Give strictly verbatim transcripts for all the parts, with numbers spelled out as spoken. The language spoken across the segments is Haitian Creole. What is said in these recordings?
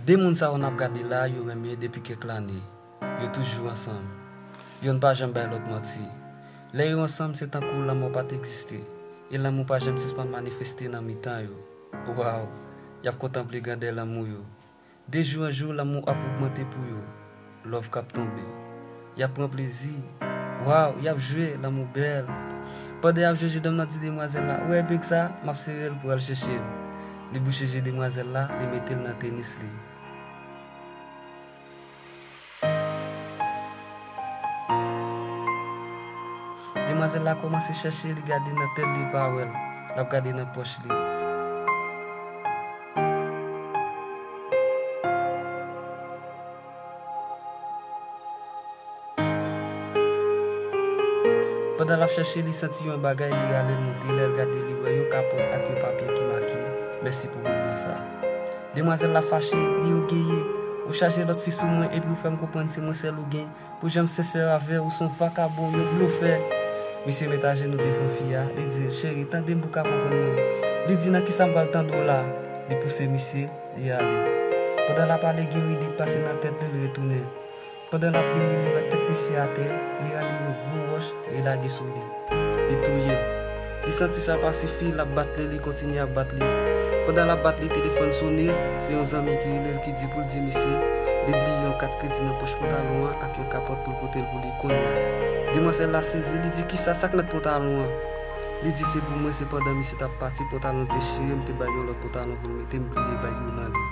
De moun sa yo n ap gade la, yo renmen depi kèk lane. Yo toujou ansanm. Yonn pa janm bay lòt manti. Lè yo ansanm, se tankou lanmò pa t egziste. E lanmou pa janm sispann manifeste nan mitan yo. Waw! Y ap kontanple grandè lanmou yo. De jou an jou, lanmou ap ogmante pou yo. Love k ap tonbe. Y ap pran plezi. Waw, y ap jwe, lanmou bèl. Pandan y ap jwe, jedòm nan di demwazèl la, "Ou wè bèg sa, m ap sere l pou al chèche l." Li bouche je demwazèl la, li mete l nan tenis li. Demwazèl la kòmanse chèche, li gade nan tèt li, li pa wè l. L ap gade nan pòch li. Pandan l ap chèche, li santi yon bagay, li rale l moute. Lè l gade, li wè yon kapòt ak yon papye ki make, "Mèsi pou moman sa." Demwazèl la fache, li ogeye, "Ou chaje lòt fi sou mwen epi ou fè m konprann se mwen sèl ou gen. Pou jan m sensè avè w, ou s on vakabon, yon blofè." Misye met ajenou devan fi a, li di l, "Cheri, tande m pou w ka konprann mwen." Li di, "Nan kisa m pral tande w la?" Li pouse misye, li ale. Pandan l ap ale, gen yon ide k pase nan tèt li, li retounen. Pandan l ap vini, li wè tèt misye atè, li rale yon gwo wòch, li lage sou li. Li touye l. Li santi sa pa sifi, l ap bat li, li kontinye ap bat li. Pandan l ap bat li, telefòn sone, se yon zanmi ki rele l, ki di pou l di misye, li bliye yon kat kredi nan pòch pantalon an ak yon kapòt pou l pote l pou li kounye a. Demwazèl la sezi, li di, "Kisa, sa k nan pantalon an?" Li di, "Se pou mwen, se pandan misye t ap pati, pantalon l te chire, m te bay yon lòt pantalon pou l mete, m bliye bay youn nan li."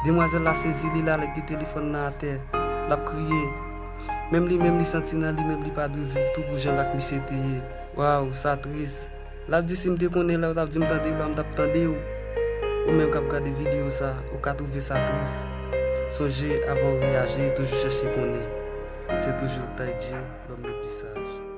Demwazèl la sezi, li lale kite telefòn nan atè, l ap kriye. Menm li menm, li santi nan li menm, li pa dwe viv tou pou jan l ak misye te ye. Waw, sa tris. L ap di, "Si m te konnen lè w t ap di m tande w la, m t ap tande w." Ou menm k ap gade videyo sa, ou ka twouve sa tris. Sonje, avan w reyaji, toujou chèche konnen. Se toujou Tay G, lòm le pli saj.